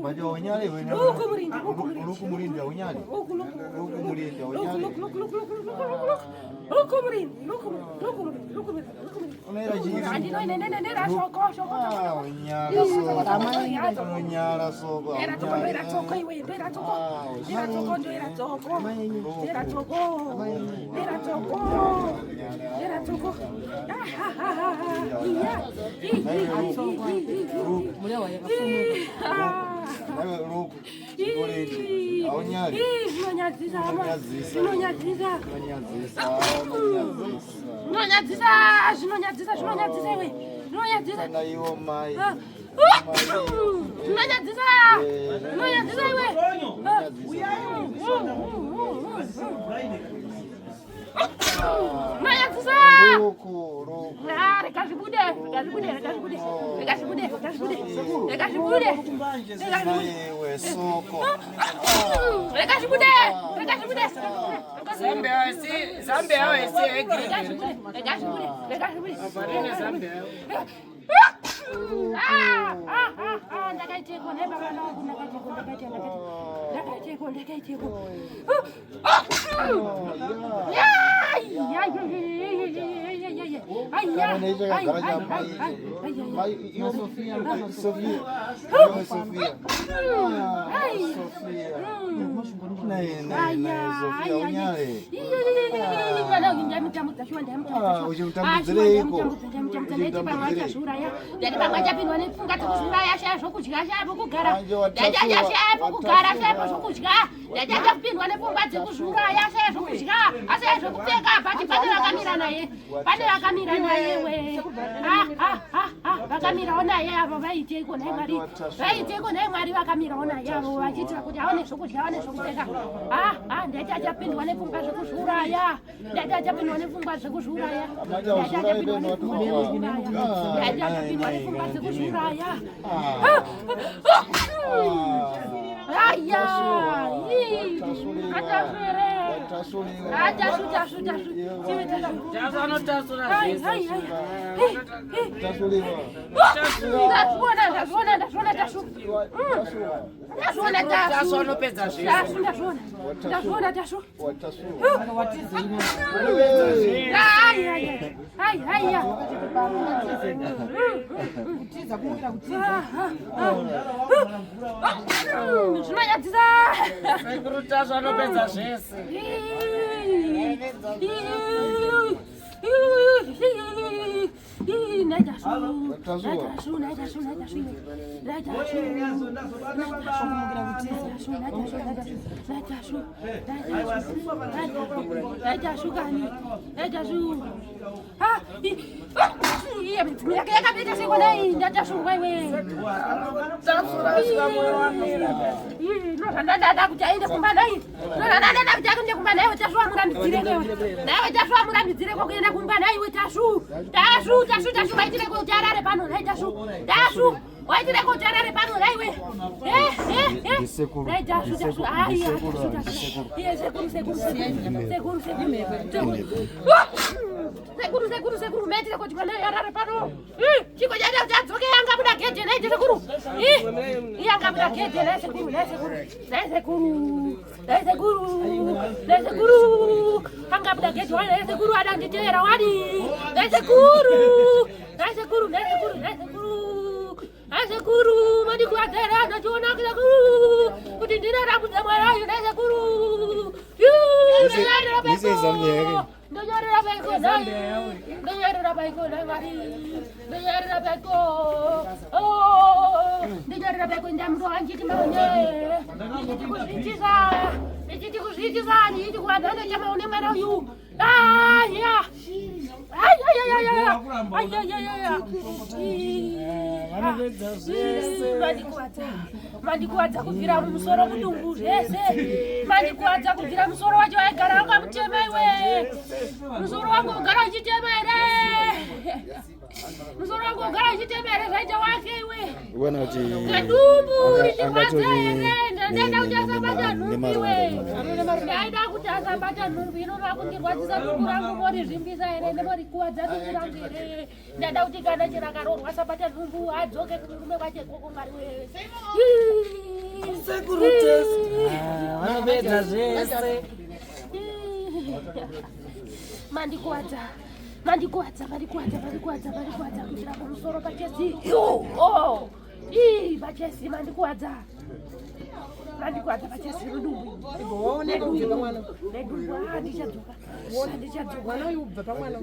Manje awunyali wena. Luku mulindi awunyali. Luku mulindi awunyali. Unonyala soko. Zvinonyadzisa, zvinonyadzisa, zvinonyadzisa iwe. Zvinonyadzisa. Kana iwo mai. Zvinonyadzisa. Zvinonyadzisa iwe. Zvinonyadzisa. Ruku, ruku. Ah, rega zvibude, rega zvibude, rega zvibude, rega zvibude, rega zvibude, rega zvibude, rega zvibude. Iwe soko. Rega zvibude, rega zvibude. Zambia isi Zambia yawo isi Rega yegreen. zvibude, rega zvibude, rega zvibude. Varine Zambia yawo. Ah, ah, ah, ah, ndakaiteko nhai baba vangu, ndakaiteko, ndakaiteko, ndakaiteko, ndakaiteko. Mai, iwe Sofia, Sofia. Iwe Sofia. Ah, Sofia. Nei, nei, nei, Sofia unyale. ndati nepfungwa dzekuzviuraya shaya zvokudya shaya pokugara ndachacha shaya pokugara shaya pozvokudya ndachacha kupindwa nepfungwa dzekuzviuraya shaya zvokudya ashaya zvokupfeka but pane vakamira naye pane vakamira naye we vakamirawo naye avo vaiteiko nhai Mwari, vaiteiko nhai Mwari, vakamirawo naye avo vachiitira kuti aone zvokudya, aone zvokupfeka. Ndaiti achapindwa nepfungwa zvekuzviuraya, ndaiti achapindwa nepfungwa zvekuzviuraya, ndaiti achapindwa nepfungwa dzekuzviuraya, ndaiti achapindwa nepfungwa dzekuzviuraya. Aya, ataswere, atashu, tashu, tashu, chive tashu. Tasvu anotasura zvese. Ai, ai, ai. Ndazviona, ndazviona, ndazviona tashu. Ndazviona tashu. Tasvu anopedza zvese. Tashu, ndazviona. Ndazviona tashu. Ai, ai, ai. Ai, ai, ai. Zvinonyadzisa. Sekuru Tasvu anopedza zvese. Ndada kuti aende kumba nhai, ndada kuti aende kumba nhai. Tasvu amurambidzire nhai, Tasvu amurambidzire kuenda kumba nhai. Tasvu, Tasvu, Tasvu, Tasvu, waitire kuti arare pano nhai. Tasvu, Tasvu, waitire kuti arare pano nhai we. Nhai Tasvu, Tasvu, ai Tasvu, Tasvu, iye sekuru, sekuru, sekuru, sekuru, sekuru, sekuru, sekuru, sekuru, maitire kuti mwana arare pano. Chiko chaita kuti adzoke, angabuda gedhe nhai sekuru. Iye angabuda gedhe nhai sekuru, nhai sekuru, nhai sekuru, nhai sekuru, nhai sekuru, angabuda gedhe wani nhai sekuru, adanditeera wani nhai sekuru, nhai sekuru, nhai sekuru, nhai sekuru, nhai sekuru, mandikuwadzera ndachiona sekuru kuti ndinarambudza mwarayo nhai sekuru. Ndonyarira paiko nhai, ndonyarira paiko nhai Mwari, ndonyarira paiko, ndonyarira paiko ndamuto wanjiki maone, ndichiti kuzviitisa, ndichiti kuzviitisa, ndichiti kuvanhana chamaone mwana uyu. Aya, mandikuwadza, mandikuwadza kubvira mumusoro kudumbu zvese, mandikuwadza kubvira musoro wacho waigara wakamutema iwe, musoro wangu ugara uchitema here, musoro wangu ugara uchitema here, zvaita wake iwe. Uona kuti Nedumbu angatori richirwadza here? Ndaida kuti asabata nhumbi we. nemaronda. Ndaida kuti asabata nhumbi inoda kundirwadzisa dumbu rangu morizvimbisa here nemorikuwadza dumbu rangu here? Ndaida kuti kana chero akaroorwa asabata nhumbu adzoke kumurume wache ikoko Mwari we. Sekuru Tasvu. Ah, vanopedza zvese. Mandikuwadza, mandikuwadza, mandikuwadza, mandikuwadza, mandikuwadza kuitira pamusoro pachesi. Yo, oh, ii, pachesi mandikuwadza, mandikuwadza pachesi rudumbu Waoneka kubva pamwana. nedumbu. Ah, ndichadzoka, ndichadzoka, Mwana uyu ubva pamwana.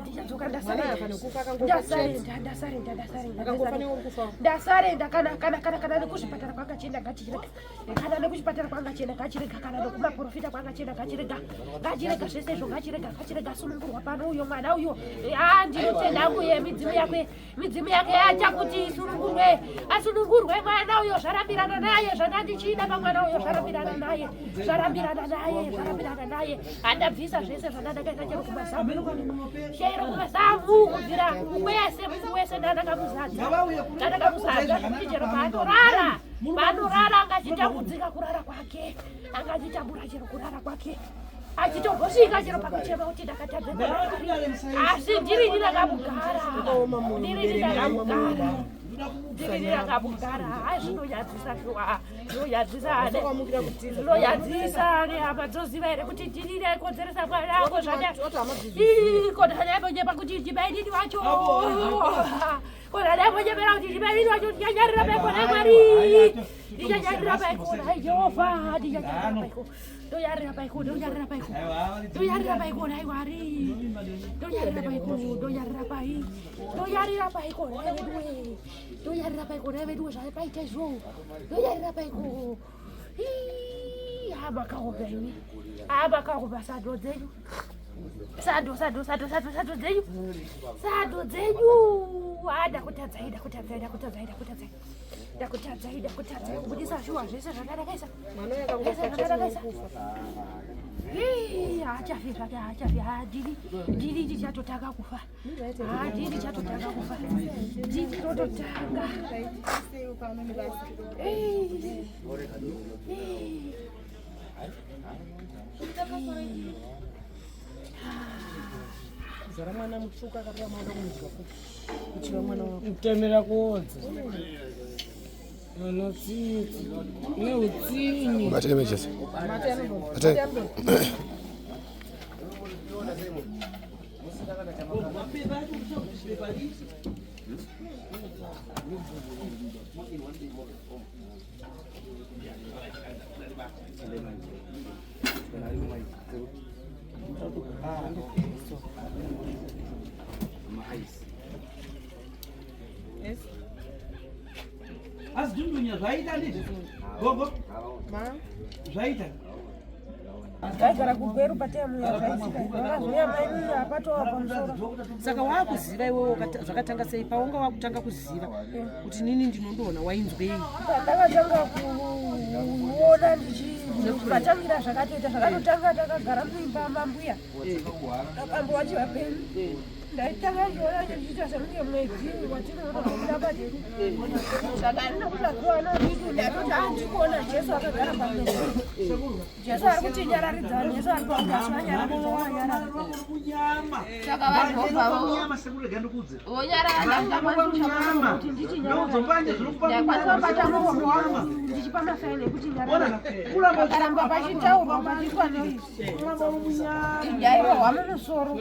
ndichadzoka. Mwana afa nekufa akangofa Ndasarenda, ndasarenda, ndasarenda, Akangofa nekufa. ndasarenda. Kana kana kana kana nekuzvipatara kwanga chienda ngachirega, kana nekuchipatara kwanga chienda ngachirega, kana nekumaprofita kwanga chienda ngachirega, ngachirega zvese izvo, ngachirega, ngachirega. Sunungurwa pano uyo mwana uyo. A, ndinotenda hangu ye midzimu yake, midzimu yake yacha kuti isunungurwe, asunungurwe mwana uyo. Zvarambirana naye zvanga ndichida pamwana uyo, zvarambirana naye, zvarambirana naye, zvarambirana naye. Handabvisa zvese zvandandakaita chero kumazamu, chero kumazamu, kubvira wese, munhu wese ndandakamuzadza, ndandakamuzadza zvekuti chero paanorara, paanorara angachitambudzika kurara kwake, angachitabura chero kurara kwake, achitombosvika chero pakuchema kuti ndakatadza Mwari. Asi ndirini ndakamugara, ndirini ndakamugara, ndirini ndakamugara. Hai, zvinonyadzisa zviwa, zvinonyadzisa, Wamukira kutiza. zvinonyadzisa. Nehama dzoziva here kuti ndini ndaikonzeresa mwana ako zvada Wati hama dzizi. kodhanaibonyepa kuti ndimainini wacho, kodhanaibonyepera kuti ndimainini wacho. Ndichanyarira paikona Mwari, ndichanyarira paikona Jehovha, ndichanyarira paiko, ndonyarira paiko, ndonyarira paiko, ndonyarira paiko nai Mwari, ndonyarira paiko, ndonyarira pai, ndonyarira paiko nai veduwe, ndonyarira paiko nai veduwe, zvaipaita izvo, ndonyarira paiko. Ii, makaoma imi, makaoma. Sando dzenyu, sando, sando, sando, sando, sando dzenyu, sando dzenyu. Ah, ndakutadzai, ndakutadzai, ndakutadzai, ndakutadzai, ndakutadzai, ndakutadzai kubudisa shuwa zvese zvandakaisa. Mwana uyu Zvese akangofa chete zvandakaisa. nekufa. Ii, haachafi zvake, haachafi. Handini, ndini ndichatotanga kufa. Handini ndichatotanga kufa, ndini ndototanga. Ii, ii. Kuzvara mwana mutsvuku akarurama oda kumudya futi. Kuchiva mwana wako. Kutemera kuodza. Vanotsitsi. Neutsinye. Bata emergency. Mate anombona. Bata. Mate anombona. Asi dhundunya zvaita ndizvo gogo Ma. zvaita. Ndaigara kuGweru patemuya, zvaitika zvakazoya mainini apatowa pamusoro. Saka waakuziva iwewe zvakatanga sei paunga wakutanga kuziva kuti nini ndinondoona wainzwei? Pandakatanga kuona ndichipatangira zvakatoita, zvakatotanga takagara muimba mambuya abambo wacho vapenyu. Ndaitanga ndichiona ndichiita semunge mwedzi watinoona kubuda paderu. Saka ndinokusazuva nditu ndatoti andikuona Jesu akagara pamwedzi. Jesu ari kutinyararidza, Jesu ari kuanyararidza, wanyarara. Kunyama. Saka vanhu vobva Kunyama sekurega ndikudze. vonyarara, ndakwanisa kuti ndichinyarara, ndakwanisa kubata muromo wangu ndichipa masaini ekuti nyarara. Pakaramba pachitaurwa pachiitwa noise, ndairohwa mumusoro.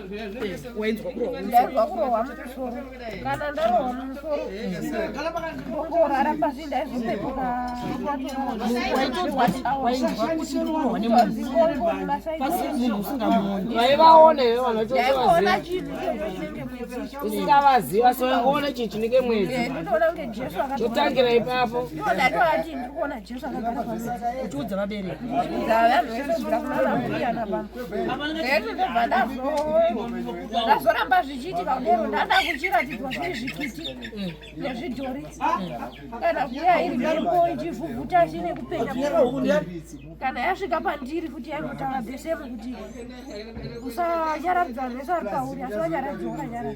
Wainzwa kurohwa? Ndairwa kurohwa mumusoro. Kana ndarohwa mumusoro ndongorara pasi, ndaizopepuka. Wainzwa kuti ndikurohwa nemunhu pasi, munhu usingamuoni? Vaivaona iwe vanhu Ndaikuona vachotovaziva. chinhu ichocho chinenge mwedzi. Usingavaziva, so wangoona chinhu chinenge mwedzi. Ndinotoona kunge Jesu akagara. Totangira ipapo. Ndatoti ndiri kuona Jesu akagara pamwedzi. Uchiudza vabereki? Vanhu vese kubvira kuna nambuya nababa. Ndeti ndobva ndazoramba. zvichiitika kudero, ndanda kuchiratidzwa zviri zvikiti nezvidhori, kana kuya iri mhepo ichivhuvhuta chine kupenya. Kana yasvika pandiri futi, yaingotaura the same kuti usanyaradza vese vari pauri, asi vanyaradzi wakanyarara.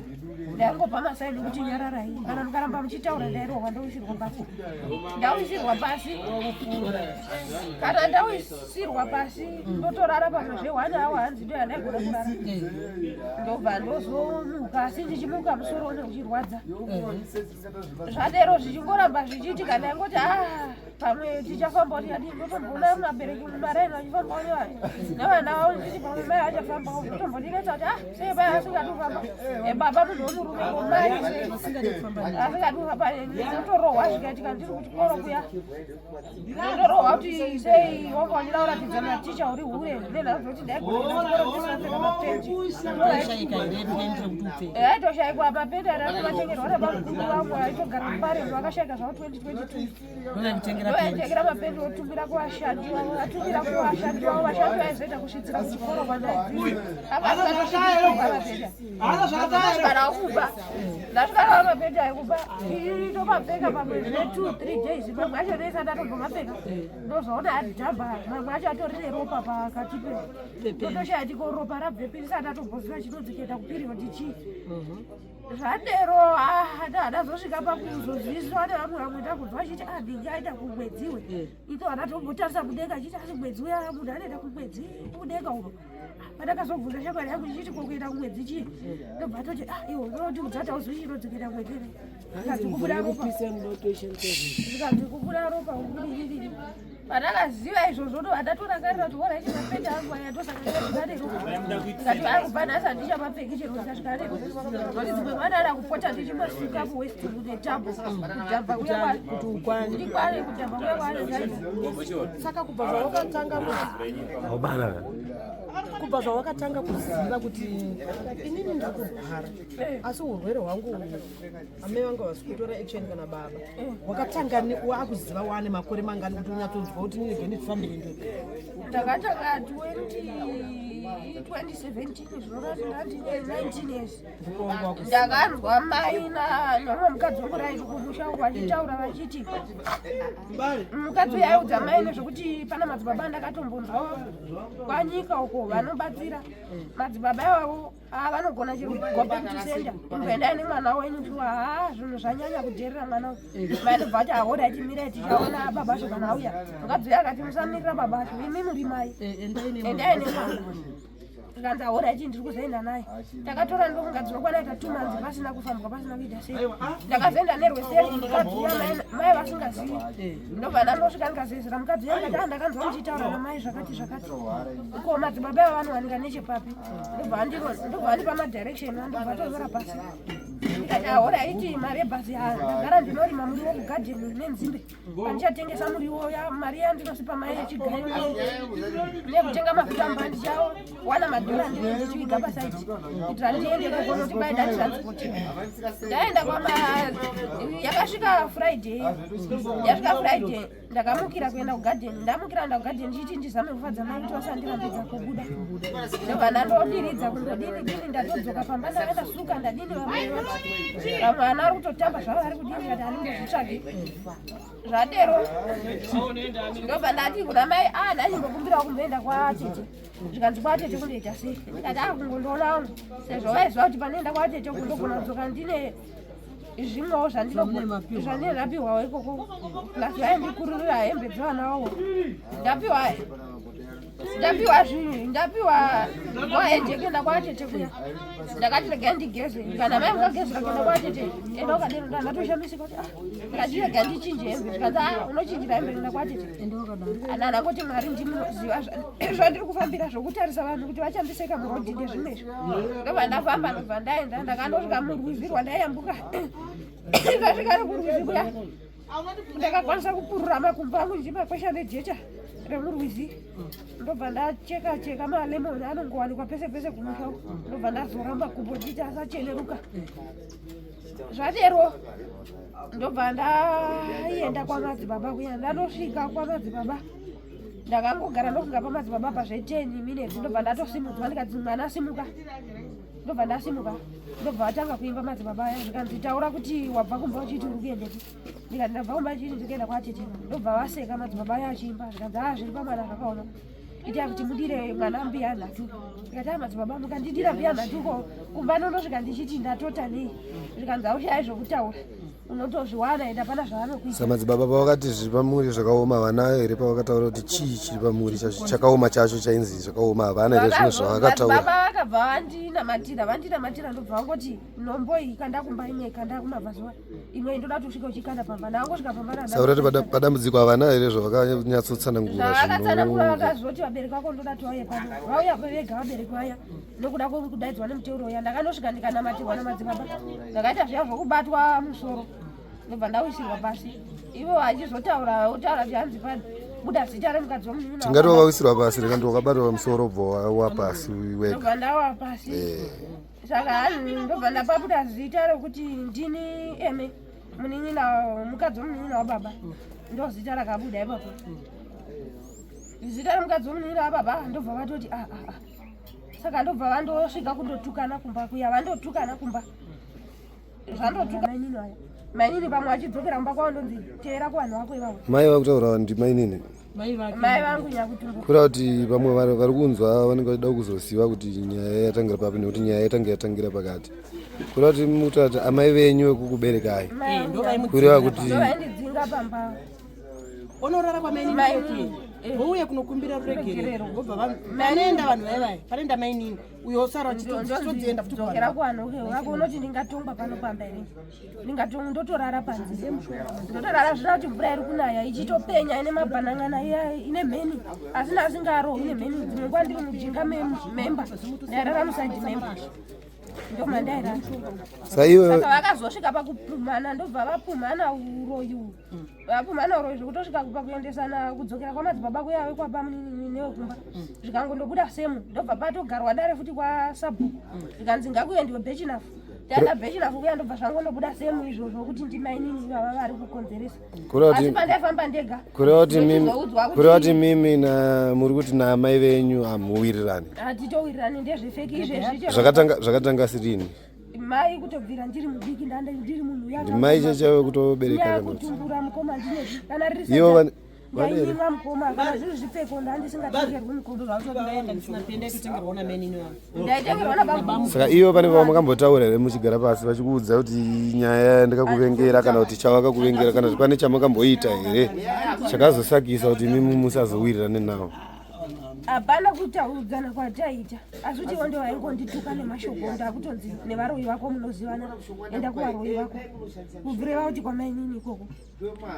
Ndaingopa masaini kuti nyararai, kana mukaramba muchitaura ndairohwa, ndowisirwa pasi. Ndawisirwa pasi, kana ndawisirwa pasi ndotorara pamwe zve1 hour, hanzi ndo yandaigona kurara. Ndobva ndozomuka, asi ndichimuka musoro une uchirwadza. Zvadero zvichingoramba zvichiitika, ndaingoti a pamwe tichafamba tikadii. Ndotomboona vabereki mumaraini vachifambawo nevana vavo, ndichiti pamwe mai vachafambawo. Ndotombondinetsa kuti ah, sei mai asingadi kufamba? Baba munhu wemurume, ko mai sei asingadi kufamba? Ndotorohwa. Zvikaitika ndiri kuchikoro kuya, ndotorohwa kuti sei wanga uchida kuratidza maticha uri hure, nenhau dzekuti ndaigona chikoro ndisina mapendi. Shaika here pendi rekuti upfeke? Aitoshayikwa mapendi anakuvatengerwa nabamukuru vangu aitogara mubare, vakashaika zvavo 2022. Ndovaikutengera pendi? Ndovaitengera mapendi, otumira kuvashandi vavo, atumira kuvashandi vavo, vashandi vaizoita kusvitsira kuchikoro kwandaidzidza. Ndasvikana kuba, ndasvikana mapendi aikuba, tomapfeka pamwe zvine 2 3 days. Mamwe acho ndoisa ndatobva mapfeka, ndozoona adhamba, mamwe acho atori neropa pakati pe ndotoshaya tiko ropa rabvepi, ndisati ndatomboziva chinonzi kuenda kuperiod chii. Zvadero handazosvika pakuzoziviswa nevamwe, vamwe ndakunzwa vachiti a ndinge aenda kumwedziwe. Ito handatombotarisa mudenga achiti asi mwedzi uya, munhu anoenda kumwedzi mudenga uno. Pandakazobvunza shamwari yangu ichiti ko kuenda kumwedzi chii, ndobva atoti ah, iwo unotiudza kuti hauzivi chinonzi kuenda kumwedzi here? Zvikanzi kubuda ropa, zvikanzi kubuda ropa ukudidididi. Pandakaziva izvozvo ndo handatorangarira kuti hora ichi mapende angu aya, ndosaka ndikasvika neropa. Ndikati akubva nhasi handichamapfeki chero ndikasvika neropa, kuti dzimwe mwana ada kupota ndichimasuka kuwest netambo kudhamba kuya kuti ukwane. Ndikwane kudhamba kuya kwaanenge. Saka kubva zvawakatanga kuziva kuti inini ndiri kurwara, asi urwere hwangu uhu amai vangu havasi kutora action kana baba, wakatanga waakuziva waane makore mangani kuti unyatsonzwa kuti nini ndifambire ndega? Ndakatanga 20 2017, zvinoreva ndine 19 years. Ndakanzwa mai nomwe mukadzi wekuraiti kumusha uko vachitaura vachiti mukadzi uyu aiudza mai nezvekuti pana madzibaba ndakatombonzwa kwanyika uko vanobatsira. Madzibaba ivavo, ah, vanogona chero go back to sender, imboendai nemwana wenyu shuwa. Ha, zvinhu zvanyanya kudherera mwana uyu. Mai ndobva ati ahora timirai, tichaona baba acho kana auya. Mukadzi uyu akati musamirira baba acho, imi muri mai, endai nemwana. Tikanzi ahora ichi ndiri kuzoenda naye. Takatora, ndokunga dzinokwana ita 2 months pasina kufambwa, pasina kuita sei. Ndakazoenda nerweseri, mukadzi uya mai vasingazivi. Ndobva ndandosvika ndikazezera mukadzi uya, ndikati, "Ah, ndakanzwa muchitaura namai zvakati zvakati, ko madzibaba ava vanowanika nechepapi?" Ndobva andipa madirection, andobva tonyora pasi. Ndikati ahora iti mari yebhazi, ndagara ndinorima muriwo kugadheni nenzimbe, pandichatengesa muriwo ya mari yandinosipa mai yechigayo nekutenga mafuta mba, ndichawana madhora ndinenge ndichiviga pasaidi kuitira ndiende kugonoti baida transport. Ndaenda kwama, yakasvika Friday, yasvika Friday ndakamukira kuenda kugadheni. Ndamukira kuenda kugadheni ndichiti ndizame kufadza mai kuti vasandirambidza kubuda. Ndobva ndandodiridza kundodini dini, ndatodzoka pamba, ndanga ndasuka, ndadini, vamwe vamwe vana vari kutotamba zvavo, vari kudini, kati handimbozvitsvagi. Zvadero ndobva ndati kuna mai, a ndachimbokumbirawo kumboenda kwatete. Zvikanzi kwatete kundoita sei? Ndikati a kungondoona vangu, sezvo vaiziva kuti panoenda kwatete kundogona kudzoka ndine zvimwewo zvandinenge ndapiwawo ikoko, plus vaindikururira hembe dzevana vavo. Ndapiwa zvinhu, ndapiwa goahead yekuenda kwatete kuya. Ndakati regai ndigeze, kana mai mukagezera kuenda kwatete, enda ukadero. Ndatoshamisika kuti ah, ndikati rega ndichinje hembe. Zvikanzi ah, unochinjira hembe kuenda kwatete? Ana ndangoti Mwari ndimunoziva zvandiri kufambira, zvokutarisa vanhu kuti vachandiseka murodhi ndezvimwe izvo. Ndobva ndafamba, ndobva ndaenda, ndakandosvika murwizi rwandaiyambuka. Ndasvika nekurwizi kuya, ndakakwanisa kupurura makumbo angu ndichimakwesha nejecha remurwizi. Ndobva ndacheka cheka malemoni anongowanikwa pese pese kumusha uku, ndobva ndazora makumbo ndichiti asacheneruka. Zvadero ndobva ndaenda kwamadzibaba kuya. Ndandosvika kwamadzibaba, ndakangogara ndokunga pamadzibaba pazve 10 minutes, ndobva ndatosimudzwa, ndikati mwana simuka. Ndobva ndasimuka, ndobva vatanga kuimba madzibaba aya, zvikanzi taura kuti wabva kumba uchiti uri kuendepi. Ndikati ndabva kumba chiti ndiri kuenda kwatete. Ndobva vaseka madzibaba aya achiimba, zvikanzi aa zviri pamwana zvakaoma, itai kuti mudire mwana mbiya nhatu. Ndikati aa madzibaba, mukandidira mbiya nhatu ko kumba ndondosvika ndichiti ndatota nei? Zvikanzi haushaya zvokutaura, unotozviwana, ende hapana zvavanokuita. Samadzibaba pavakati zviri pamuri zvakaoma, havana here pavakataura kuti chii chiri pamuri chacho chakaoma chacho chainzi zvakaoma? Havana here zvimwe zvavakataura? Madzibaba vakabva vandinamatira, vandinamatira, ndobva vangoti nhombo iyi kanda kumba, imwe kanda kumabvazuva, imwe ndoda kuti usvike uchikanda pamba. Ndangosvika pamba. Saura kuti padambudziko havana here zvavakanyatsotsanangura? Zvavakatsanangura, vakazoti vabereki vako ndoda kuti vauye pano. Vauya vega vabereki vaya nokuda kwekudaidzwa nemuteuro uya. Ndakanosvika ndikanamatirwa namadzibaba, ndakaita zviya zvokubatwa musoro, ndobva ndawisirwa pasi. Ivo vachizotaura votaura kuti hanzi pabuda zita remukadzi wemunin'ina. Tingati wakawisirwa pasi reka ndi wakabatwa pamusoro bvo wawa pasi wega? Ndobva ndawa pasi. Saka hanzi ndobva ndapabuda zita rokuti ndini eme munin'ina, mukadzi wemunin'ina wababa. Ndo zita rakabuda ipapo, zita remukadzi wemunin'ina wababa. Ndobva vatoti ah, ah, ah. Saka ndobva vandosvika kundotukana kumba kuya, vandotukana kumba, zvandotuka mainini vaya. Mainini pamwe vachidzokera kumba kwavo, ndonzi teera kuvanhu vako ivavo. Mai vakutaura ndimainini? Mai vangu nyakutumbuka. Kureva kuti vamwe vari kunzwa vanenge vachida kuzoziva kuti nyaya yatangira papi, nekuti nyaya yatange yatangira pakati. Kureva kuti mutaura kuti amai venyu vekukuberekai, kureva kuti Ndovaindidzinga pamba. Onorara kwamainini. Mainini. Vouya kunokumbira ruregerero, vobva vanoenda vanhu vai vai, panoenda mainini uyo osara achitodzienda futi Dzokera kuvanhu. Kuvanhu vako, unoti ndingatongwa pano pamba here? Ndingatongwa, ndotorara panze, ndotorara zvina kuti mvura iri kunaya ichitopenya, ine mabhanan'ana iya, ine mheni, asina asingarohwi nemheni. Dzimwe nguva ndiri mujinga memba, ndairara musaidi memba, ndomandairara. Saiwe Saka vakazosvika pakupumhana, ndobva vapumhana uroyi uhu, vapumhana uroyi zvekutosvika pakuendesana kudzokera kwamadzibaba kuya vekwabamunini newekumba, zvikangondobuda semu. Ndobva patogarwa dare futi kwasabhuku, zvikanzi ngakuendiwe bhechinafu. Taenda bhechinafu kuya, ndobva zvangondobuda semu izvozvo kuti ndimainini vava vari kukonzeresa. Kureva Asi kuti pandaifamba ndega, kureva kuti mimi ndochizoudzwa kuti- kureva kuti mimi na muri kuti naamai venyu hamuwirirani? Hatitowirirani, ndezvefeki izvezvi chero. Zvakatanga sirini? Mai kutobvira ndiri mudiki, ndanda ndiri munhu Ndimai chachave kutobereka kana kuti Kutumbura mukoma, ndinezvi kana riri Ivo sadza, vane here? ndainyimwa mukoma, kana zviri zvipfeko ndandisingatengerwi mukoma. Zvautoti ndaenda ndisina penda, itotengerwawo namainini vangu. Ndaitengerwa nababa. Saka ivo pane vamakambotaura here muchigara pasi vachikuudza kuti nyaya ndakakuvengera, kana kuti chavakakuvengera, kana kuti pane chamakamboita here chakazosakisa kuti imimi musazowirirane navo? Hapana kutaudzana kwataita, asi kuti ivo ndo vaingondituka nemashoko, ndakutonzi nevaroyi vako munozivana, enda kuvaroyi vako, kubvireva kuti kwamainini ikoko,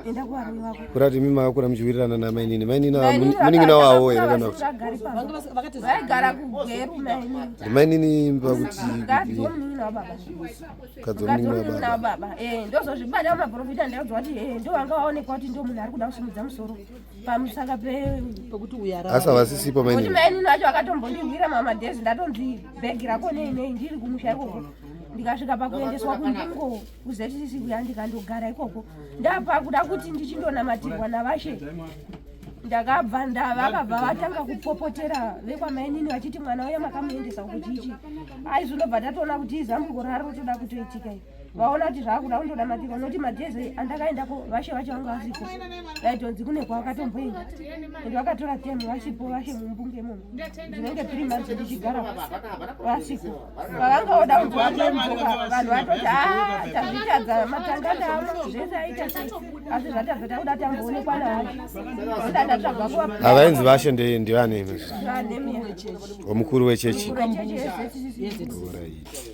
enda kuvaroyi vako. Kureva kuti imimi makakura muchiwirirana namainini, mainini ava Mainini munin'ina wavo here vakakura kana kuti vasingagari pamba. Vanga vakati Vaigara kuGweru mainini. Ndimainini pakuti Mukadzi womunin'ina wababa. Mukadzi Mukadzi womunin'ina womunin'ina wababa. wababa. Ndozozvibata mumaprofita, ndaudzwa kuti ndo vanga vaonekwa kuti ndo munhu ari kuda kusimudza musoro pamusaka pe Pekuti uyu arara. Asi havasisipo Kuti mainini? mainini vacho vakatombondirwira mamadhezi, ndatonzi bhegi rako nei nei, ndiri kumusha ikoko. Ndikasvika pakuendeswa kumbungo kuZCC kuya, ndikandogara ikoko. Ndapa kuda kuti ndichindonamatirwa navashe, ndakabva vakabva vatanga kupopotera vekwamainini vachiti mwana uya makamuendesa kuchichi aizonobva. Tatoona kuti izambuko rari rotoda kutoitika iri, vaona kuti zvaakuda kundonamatirwa, nokuti madhezi andakaendako vashe vacho vanga vasiko, vaitonzi kune kwavakatomboenda, ende vakatora temu vasipo vashe mumbunge imomo. Ndinenge 3 months ndichigara vasiko. Pavanga voda kunzi vandodzoka, vanhu vatoti a tazvitadza, matanganda amo zvese aita sei, asi zvatadza, takuda tamboonekwa navashe, oda ndatsvagwa kuva. Havainzi vashe ndivani? Vanemiya. Wamukuru wechechi? Wechechi yeZCC. Alright.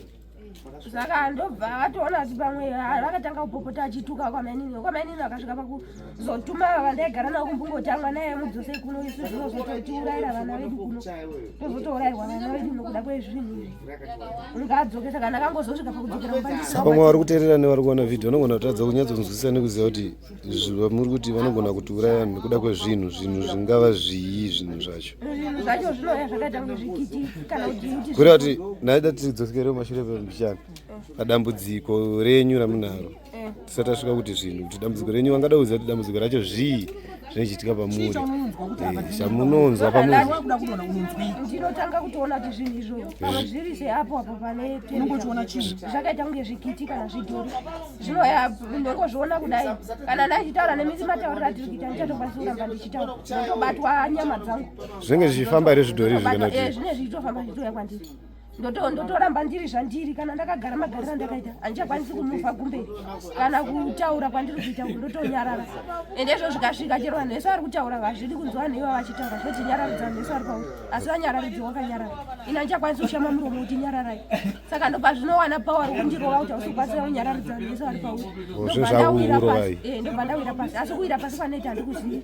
Saka ndobva vatoona kuti pamwe vakatanga kupopota achituka kwamainini. Kwamainini vakasvika pakuzotuma vandaigara navo kumbungoti mwana naye mudzose kuno, isu zvinozototiurayira vana vedu kuno, tozotourayirwa vana vedu nokuda kwezvinhu izvi, ungadzoke. Saka ndakangozosvika pakudzokera kumba. Saka vamwe vari kuteerera nevari kuona vhidhiyo vanogona kutadza kunyatsonzwisisa nekuziva kuti muri kuti vanogona kutiuraya vanhu nekuda kwezvinhu, zvinhu zvingava zvii zvinhu zvacho? Zvinhu zvacho zvinouya zvakaita kunge zvikiti kana kuti kuti Kureva kuti naida tidzokere mumashure pembichana padambudziko renyu ramunaro, tisati tasvika kuti zvinhu, kuti dambudziko renyu vangada kuziva kuti dambudziko racho zvii. zvinenge zvichiitika pamuri. Chaunonzwa kuti apa Chamunonzwa pamuri. Wakuda kudonha unonzwei? Ndinotanga kutoona kuti zvinhu izvo pamwe zviri seapo apo pane Unongochiona chinhu. Zvakaita kunge zvikiti kana zvidhori zvinoya, ndongozviona kudai. Kana ndachiitaura nemisi matauriro atiri kuita, ndichatokwanisi kuramba ndichitaura, ndotobatwa nyama dzangu. Zvinenge zvichifamba here zvidhori izvi kana kuti? Zvinenge zvichitofamba zvichitouya kwandiri. Ndotoramba ndiri zvandiri. Kana ndakagara magariro andakaita, handichakwanisi kumuvha kumberi kana kutaura kwandiri kuita uku, ndotonyarara. Ende izvo zvikasvika chero vanhu vese vari kutaura, vazvidi kunzwa vanhu iva vachitaura, zvoti nyararidza vanhu vese vari pauri, asi vanyararidzi wakanyarara. Ini handichakwanisi kushama muromo kuti nyararai. Saka ndopazvinowana power rokundirova kuti hausi kukwanisa kunyararidza vanhu vese vari pauri. Zvinhu Ndobva ndawira zvakukurovai. pasi. Ndobva ndawira pasi, asi kuwira pasi kwanoita handikuzivi.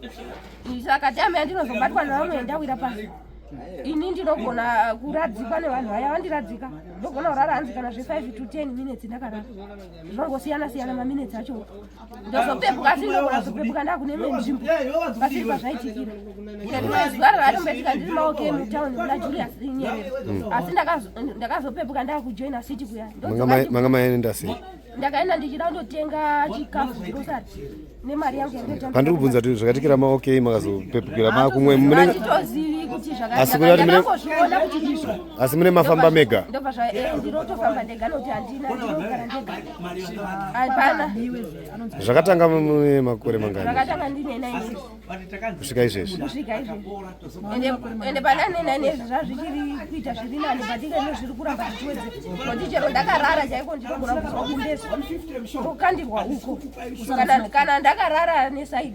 Saka time yandinozobatwa nevamwe ndawira pasi, ini ndinogona kuradzikwa nevanhu vaya vandiradzika. Ndogona kurara hanzi kana zve5 to 10 minutes ndakarara, zvinongosiyana siyana maminutes acho. Ndozopepuka, asi ndogona kuzopepuka ndakune imwe nzvimbo pasiri pazvaitikira. Rimwe zuva rakatomboitika ndiri maoke mutauni muna Julius Nyerere, asi ndakazopepuka ndakujoina city kuya. Manga maenda sei? Ndakaenda ndichida kundotenga chikafu, grocery, nemari yangu yandoita. Pandiri kubvunza kuti zvakaitikira maok, makazopepukira makumwe mune Handitozivi kuti Asi kureva kuti zvakandakangozviona kuti ndizvo. Asi mune mafamba mega? Ndobva zva ndinotofamba ndega nokuti handina, ndinogara ndega, hapana. Zvakatanga mune makore mangani? Zvakatanga ndine 9 years. Kusvika izvezvi? Kusvika izvezvi. Ende panane 9 years zvazvichiri kuita zviri nani, but ike zviri kuramba zvichiwedzera, nokuti chero ndakarara chaiko ndinogona kuzwa kumbezi ndokandirwa uko. Kana ndakarara neside,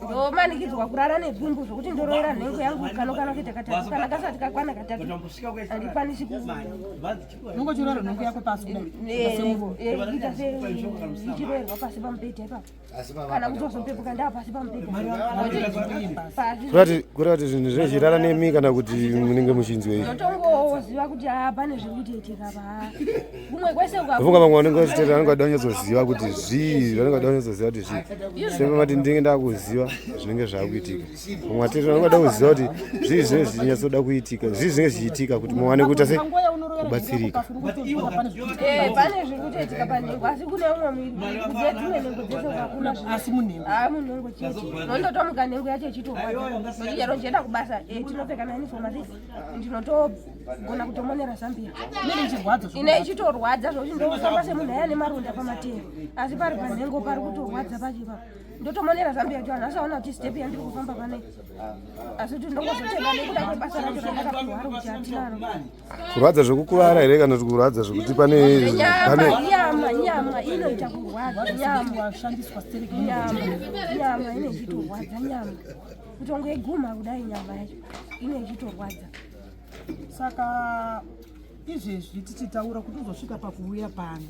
ndomanikidzwa kurara nedumbu, zvokuti ndoroera nhengo yangu kano kuita katatu. Kana kasati kakwana katatu handikwanisi ku Unongochirora nhengo yako pasi kudai? Kuita seichiroerwa pasi pamubhedha ipapo, kana kutozopepuka ndaa pasi pamubhedha pasi. Kureva kuti zvinhu zvinezvirara nemi kana kuti munenge muchinzwei? Ndotongoziva kuti haa, pane zviri kutoitika pa kumwe kwese. Ndofunga vamwe vanenge vachiteerera vanenge vada kunyatsoziva kuti zvii, vanenge vada kunyatsoziva kuti zvii. Semati ndinenge ndakuziva zvinenge zvaakuitika, vamwe vateereri vanenge vada kuziva kuti zvii zvinenge zvichinyatsoda kuitika, zvii zvinenge zvichiitika kuti muwane kuita sei, kubatsirika. Pane zviri kutoitika panhengo, asi kune umwe muviri, kune dzimwe nhengo dzese hakuna. Asi munhengo? Haa, munhengo chete. Nondotomuka nhengo yacho ichitorwadza, nokuti chero ndichienda kubasa, tinopfeka mauniform, asi ndinotogona kutomonera zambia. Inenge ichirwadza? Ine ichitorwadza zvokuti ndofamba semunhu aya nemaronda pamatero, asi pari panhengo pari kutorwadza pacho ipapo. Ndotomonera zambia kuti vanhu vasaona kuti step yandiri kufamba panei, asi kuti ndongozotenda nekuda kwebasa racho randakapiwa ari kuti hatinaro. Kurwadza zvekukuvara here kana kuti kurwadza zvekuti pane Nyama. Pane Nyama inoita kurwadza, nyama. Washandiswa stereki? Nyama ine ichitorwadza, nyama kutongoiguma kudai, nyama yacho ine ichitorwadza. Saka izvezvi tichitaura kuti uzosvika pakuuya pano,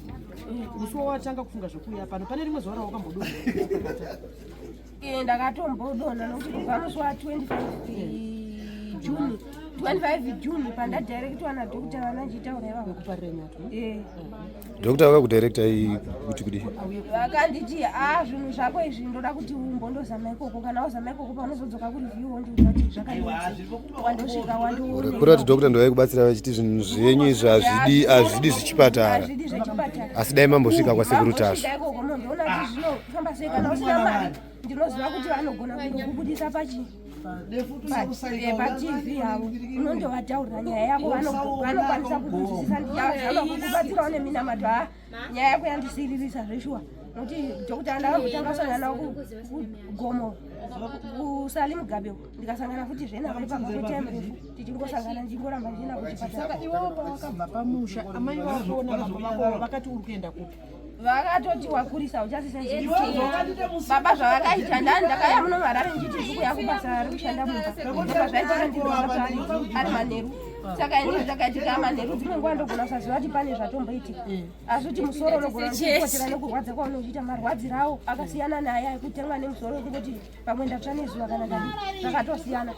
musi wawatanga kufunga zvekuuya pano, pane rimwe zuva rawakambodonha? Ndakatombodonha nokuti kubva musi wa25 June, 25 June, pandadirectwa nadhokta vananjitaura ivavo. Wekuparira nyatwa? Dhokta vakakudirectai kuti kudii? Vakanditi, a, zvinhu zvako izvi ndoda kuti umbondozama ikoko. Kana wazama ikoko, paunozodzoka kureview wondiudza kuti zvakadii. Wandosvika wandiona. Kureva kuti dhokta ndovaikubatsira vachiti zvinhu zvenyu izvi hazvidi zvichipatara? Hazvidi zvechipatara. Asi dai mambosvika kwasekuru Tasvu. Mambosvika ikoko mondoona kuti zvinofamba sei. Kana usina mari, ndinoziva kuti vanogona kundokubudisa pachi paTV yavo, unondovataurira nyaya yako, vanokwanisa kukunzwisisa. Ndichazama kukubatsirawo neminamato. Ha, nyaya yako yandisiririsa zveshuwa, nokuti dhokta ndakambotanga kusangana navo kugomo kuSally Mugabe, ndikasangana futi zvenavo ipapo kwetime refu, tichingosangana, ndichingoramba ndienda kuchipatara. Saka iwewo pawakabva pamusha, amai vako nababa vako vakati uri kuenda kupi? Vakatoti wakurisa, uchasisa. Baba zvavakaita, ndani ndakauya muno muHarare ndichiti ndiri kuuya kubasa rekushanda mumba. Ndobva zvaitika ndiri ari manheru. Saka ini zvakaitika manheru, dzimwe nguva ndogona kusaziva kuti pane zvatomboitika, asi kuti musoro unogona kuipotera nekurwadza kwaunochiita. Marwadziro awo akasiyana naaya ekutengwa nemusoro ekungoti pamwe ndatsva nezuva kana ndadii, zvakatosiyana.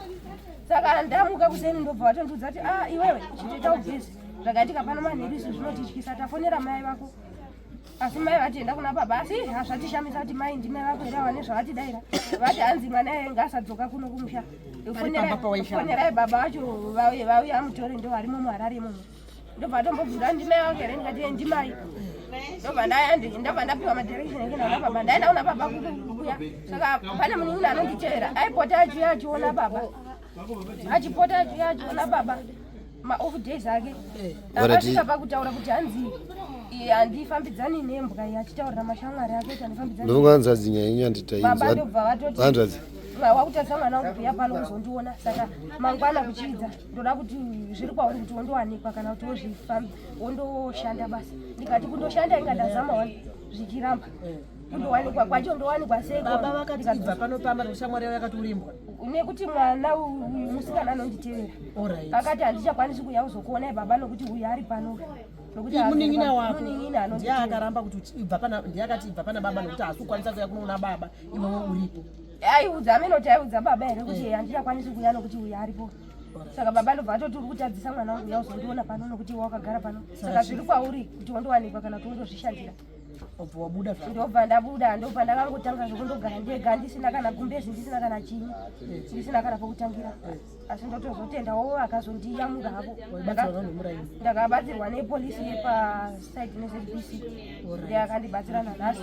Saka ndamuka kuseni, ndobva vatondiudza kuti, a, iwewe chitoita ubhizi, zvakaitika pano manheru izvi zvinotityisa. Tafonera mai vako, asi mai vati enda kuna baba. Asi hazvatishamisa kuti mai ndimai vako here ava nezvavatidaira. Vati hanzi mwana iye ngaasadzoka kuno kumusha. Pamba pawaishanda. Fonerai baba vacho vauye, vauye amutore, ndo varimo muHarare imomo. Ndobva atombobvunza, ndimai vako here? Ndikati, "Eh, ndimai." Ndobva ndabva ndapiwa madirection ekuenda kuna baba. Ndaenda kuna baba kuya. Saka pane munin'ina anonditevera, aipota achiuya achiona baba, achipota achiuya achiona baba maoff days ake. Akasvika pakutaura kuti hanzi handifambidzani nembwa iyi, achitaurira mashamwari ake kuti handifambidzani. Ndofunga hanzvadzi nyaya yenyu Baba ndobva vatoti, hanzvadzi, wakutarisa mwana wangu kuya pano kuzondiona, saka mangwana kuchiidza ndoda kuti zviri kwauri kuti wondowanikwa kana kuti wozvifambi wondoshanda basa. Ndikati kundoshanda inga ndazama wani, zvichiramba. Kundowanikwa kwacho ndowanikwa sei? Baba vakati ibva pano pamba nekushamwari yavo yakati urimbwa. Nekuti mwana uyu musikana anonditevera. Akati handichakwanisi kuuya kuzokuonai baba nokuti uyu ari pano, nokuti Munin'ina wako munin'ina ndiye anonditevera. Akaramba kuti ibva pana, ndiye akati ibva pana baba nokuti haasi kukwanisa kuuya kunoona baba iwewe uripo. Aiudza amene kuti aiudza baba here kuti handichakwanisi kuuya nokuti uyu aripo. Saka baba ndobva atoti uri kutadzisa mwana wangu uya uzondiona pano nokuti iwe wakagara pano, saka zviri kwauri kuti wondowanikwa kana kuti wondozvishandira. Obva wabuda zvako. Ndobva ndabuda. Ndobva ndakangotanga zvekundogara ndega, ndisina kana gumbezi, ndisina kana chinyi, ndisina kana pokutangira. Asi ndotozotendawo akazondiyamura havo. Waibatsirwa nevanhu? Ndakabatsirwa nepolisi yepasaidi neZBC, ndiye akandibatsira. Nanhasi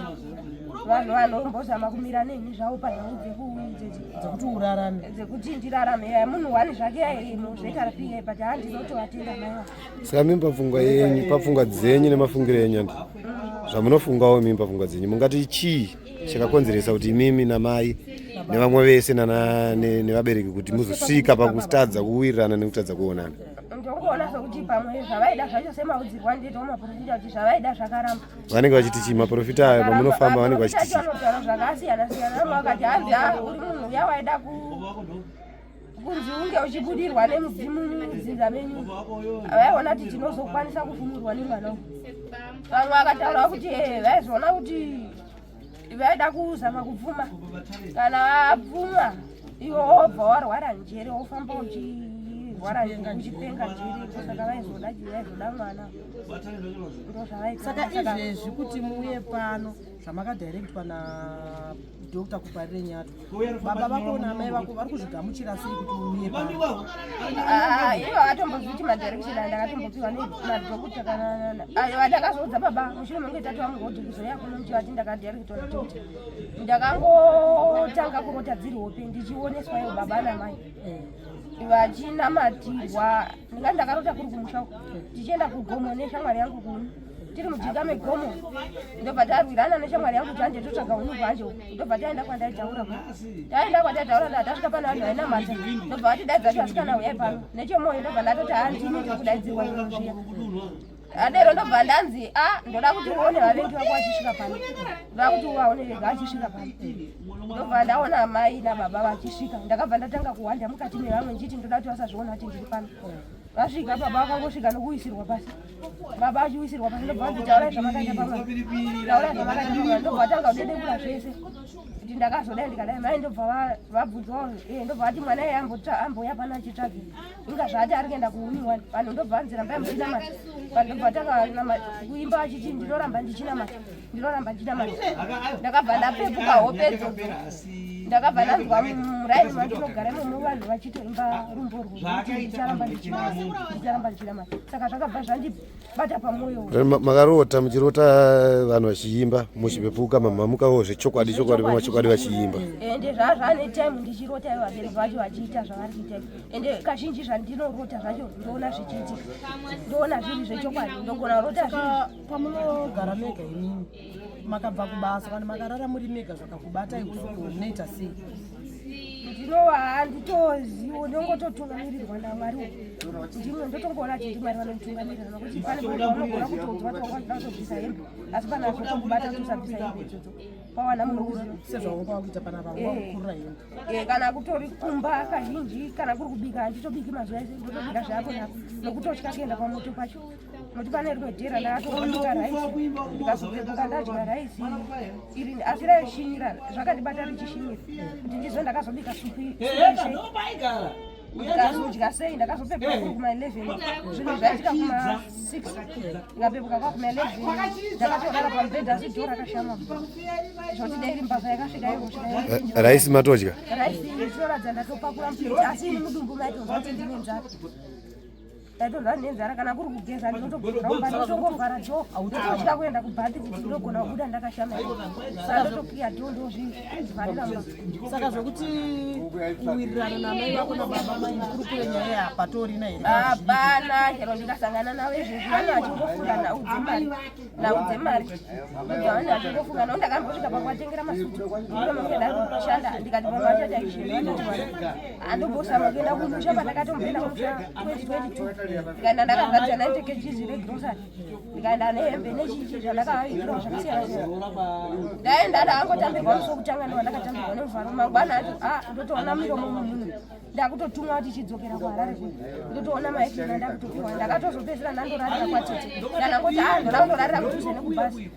vanhu vanombozama kumira neni zvavo panhau dzekudzedzi Dzekuti urarame. Dzekuti ndirarame. Munhu wani zvake zveTRP, but handinotovatenda maiwa. Saka mimi pafungwa yenyu, pafungwa dzenyu nemafungiro enyu, andi zvamunofungawo mimi pafungwa dzenyu, mungati chii chakakonzeresa kuti imimi namai nevamwe vese nevabereki kuti muzosvika pakutadza kuwirirana nekutadza kuonana? Ndongoona sekuti pamwe zvavaida zvacho, semaudzirwa ndito maprofita, kuti zvavaida zvakaramba. Vanenge vachiti chii maprofita ayo pamunofamba? Vanenge vachiti chii? Vanotaura zvakasiyana siyana. Vamwe vakati hanzi, "Ah, uri munhu uya waida kunzi unge uchibudirwa nemudzimu mudzinza menyu." Vaiona kuti tinozokwanisa kufumurwa nemwana uyu. Vamwe vakataura kuti vaizoona kuti vaida kuzama kupfuma, kana vapfuma iwe wobva warwara njere, wofamba uchirwara, uchipenga njere. Saka vaizoda mwana, ndozvavaita. Saka izvezvi kuti muuye pano, zvamakadirectwa nadoctor kuParirenyatwa, baba vako naamai vako vari kuzvigamuchira sei kuti uuye pano? Ah, ivo vatombozviti madirection andakatombopiwa nemadhokuta kana aiwa, ndakazoudza baba mushure menge tatu vamurodhi kuzoya kuno, ndichivati ndakadirectwa nadoctor. Ndakangotanga kurota dziri hope ndichioneswa ivo baba namai vachinamatirwa. Ndingati ndakarota kuri kumusha uko, tichienda kugomo neshamwari yangu kuni, tiri mujinga megomo, ndobva tarwirana neshamwari yangu kuti hande totsvaga huni hwacho. Ndobva taenda kwandaitaura, taenda kwataitaura, nda tasvika pane vanhu vainamata, ndobva vatidaidza kuti, "Asikana, uyai pano." Nechemwoyo ndobva ndatoti, "Handini ndiri kudaidzirwa zvinhu zviya adero." Ndobva ndanzi, "A, ndoda kuti uone vavengi vako vachisvika pano, ndoda kuti uvaone vega vachisvika pano." Ndobva ndaona mai nababa vachisvika. Ndakabva ndatanga kuhwanda mukati mevamwe ndichiti ndoda kuti vasazviona kuti ndiri pano. Vasvika, baba vakangosvika nokuwisirwa pasi. Baba achiwisirwa pasi, ndobva vanzi, "Taurai zvamakaita pamwana, taurai zvamakaita pamwana." Ndobva vatanga kudedengura zvese kuti ndakazodai, ndikadai. Mai ndobva vabvunzwawo, ndobva vati, "Mwana iye ambouya pano achitsvage, inga zvaati ari kuenda kuuniwani." Vanhu ndobva vanzi, "Rambai muchinamata." Vanhu ndobva vatanga kuimba vachiti, "Ndinoramba ndichinamata, ndinoramba ndichinamata." Ndakabva ndapepuka hope idzodzo. Ndakabva ndanzwa muraini mandinogara imomo vanhu vachitoimba rumbo rwokuti, "Ndicharamba ndichinamata, ndicharamba ndichinamata." Saka zvakabva zvandibata pamwoyo. Makarota muchirota vanhu vachiimba muchipepuka, mamamukawo zvechokwadi chokwadi, pamachokwadi vachiimba? Ende zvazvane time ndichirota ivo vabereki vacho vachiita zvavari kuita. Ende kazhinji zvandinorota zvacho ndoona zvichiitika, ndoona zviri zvechokwadi, ndogona kurota zviri Saka pamunogara mega imimi, makabva kubasa kana makarara muri mega, zvakakubatai usiku, munoita sei? Ndinova handitozivo, ndongototungamirirwa naMwari. Ndimwe ndotongoona kuti ndiMwari vanomutungamirira, nokuti pane paunogona kutoudzwa kuti wanga uchida kutobvisa hembe, asi pana zvotokubata kuti usabvisa hembe idzodzo, pawana munokuziva. Sezvaunga wakuita pana vangu, wakukurura hembe. Kana kutori kumba, kazhinji kana kuri kubika, handitobiki mazuva ese, ndotobika zvapo napo nokutotya kuenda pamoto pacho, nokuti pane rimwe dhera ndakatobika raisi, ndikazopepuka ndadya raisi iri, asi raishinyira, zvakandibata richishinyira kuti ndizvo ndakazobika supu sei, ndikazodya sei. Ndakazopepuka kuri kuma11, zvinhu zvaitika kuma6, ndikapepuka kwa kuma11, ndakatorara pamubhedha, asi dhoo rakashama zvoti dai iri mbavha yakasvika ikosvika. Raisi matodya? Raisi inoratidza ndatopakura muplate, asi ini mudumbu maitozwa kuti ndine nzara. Ndaitonzwa nenzara, kana kuri kugeza ndinotogeza kumba, ndotongovhara dhoo, ndototya kuenda kubhathi kuti ndogona kubuda ndakashama. Saka ndotokiya dhoo, ndozvivharira mba. Saka zvokuti kuwirirana namai vako nababa mukuru kure, nyaya hapatorina here? Hapana. Chero ndikasangana navo izvezvi, vane vachingofunga nhau dzemari, nhau dzemari. Ndobva vachingofunga nhau. Ndakambosvika pakuvatengera masutu ndomakuenda kushanda, ndikati pamwe vachati aisheni, vatati handombosama kuenda kumusha. Pandakatomboenda kumusha 2022, ndikaenda ndakazadza 90 kgs regrocery, ndikaenda nehembe nechichi zvandakavavigira zvakasiyana siyana. Ndaenda, ndakangotambirwa musi wekutanga, ndiwa ndakatambirwa nemuvharo. Mangwana acho a ndotoona miromo mumunhu, ndakutotumwa kuti chidzokera kuHarare kuno. Ndotoona maifina, ndakutopiwa. Ndakatozopedzisira ndandorarira kwatete. Ndanangoti a ndoda kundorarira kudhuze nekubhazi.